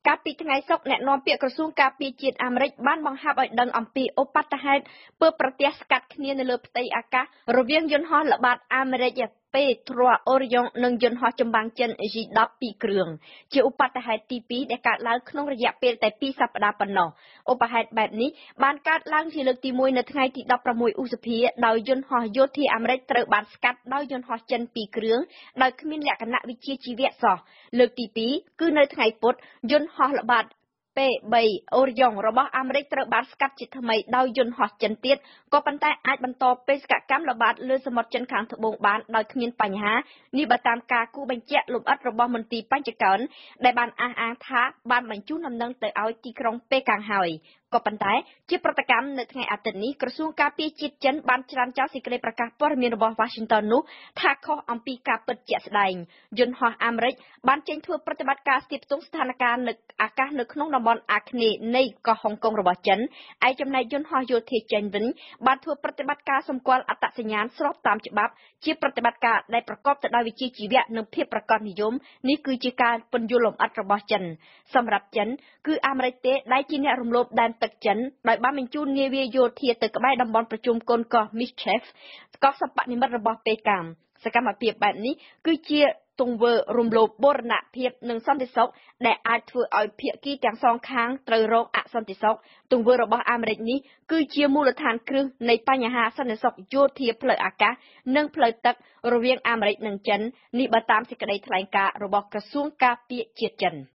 កាលពីថ្ងៃសុក្រ អ្នកនាំពាក្យក្រសួងការពារជាតិអាមេរិកបានបង្ហើបឲ្យដឹងអំពីឧបទ្ទហេតុពើប្រទះស្កាត់គ្នានៅលើផ្ទៃអាកាសរវាងយន្តហោះល្បាតអាមេរិក P-3 Orion និងយន្តហោះចម្បាំងចិន J-10 ពីរគ្រឿង ជាឧបទ្ទហេតុទីពីរដែលកើតឡើងក្នុងរយៈពេលតែពីរសប្តាហ៍ប៉ុណ្ណោះ។ ឧបហេតុបែបនេះបានកើតឡើងជាលើកទីមួយនៅថ្ងៃទី16ឧសភា ដោយយន្តហោះយោធាអាមេរិកត្រូវបានស្កាត់ដោយយន្តហោះចិនពីរគ្រឿងដោយគ្មានលក្ខណៈវិជ្ជាជីវៈសោះ។ លើកទីពីរគឺនៅថ្ងៃពុធ យន្តហោះល្បាត P-3 Orion របស់អាមេរិកត្រូវបានស្កាត់ជាថ្មីដោយយន្តហោះចិនទៀត ក៏ប៉ុន្តែអាចបន្តបេសកកម្មល្បាតលើសមុទ្រចិនខាងត្បូងបានដោយគ្មានបញ្ហា នេះបើតាមការគូសបញ្ជាក់លម្អិតរបស់មន្ទីរបញ្ចកោណ ដែលបានអះអាងថាបានបញ្ជូនដំណឹងទៅឲ្យទីក្រុងប៉េកាំងហើយ។ ក៏ប៉ុន្តែជាប្រតិកម្មនៅថ្ងៃអាទិត្យនេះ ក្រសួងការពារជាតិចិនបានច្រានចោលសេចក្តីប្រកាសព័ត៌មានរបស់ Washington នោះថាខុសអំពីការពិតជាក់ស្ដែង។ យន្តហោះអាមេរិកបានចេញធ្វើប្រតិបត្តិការស្ទាបស្ទង់ស្ថានភាពនៅអាកាសនៅក្នុងតំបន់អាគ្នេយ៍នៃកោះហុងកុងរបស់ចិន ឯចំណែកយន្តហោះយោធាចិនវិញបានធ្វើប្រតិបត្តិការសម្គាល់អត្តសញ្ញាណស្របតាមច្បាប់ ជាប្រតិបត្តិការដែលប្រកបទៅដោយវិជ្ជាជីវៈនិងភាពប្រាកដនិយម នេះគឺជាការពន្យល់លម្អិតរបស់ចិន។ សម្រាប់ចិន គឺអាមេរិកទេដែលជាអ្នករំលោភដែនទឹកចិន ដោយបានបញ្ជូននាវាយោធាទៅក្បែរតំបន់ប្រជុំកូនកោះ Mischief កោះសិប្បនិម្មិតរបស់ប៉េកាំង។ សកម្មភាពបែបនេះគឺជាទង្វើរំលោភបូរណភាពនិងសន្តិសុខ ដែលអាចធ្វើឲ្យភាគីទាំងសងខាងត្រូវរងអសន្តិសុខ។ ទង្វើរបស់អាមេរិកនេះគឺជាមូលដ្ឋានគ្រឹះនៃបញ្ហាសន្តិសុខយោធាផ្លូវអាកាសនិងផ្លូវទឹករវាងអាមេរិកនិងចិន នេះបើតាមសេចក្តីថ្លែងការណ៍របស់ក្រសួងការពារជាតិចិន។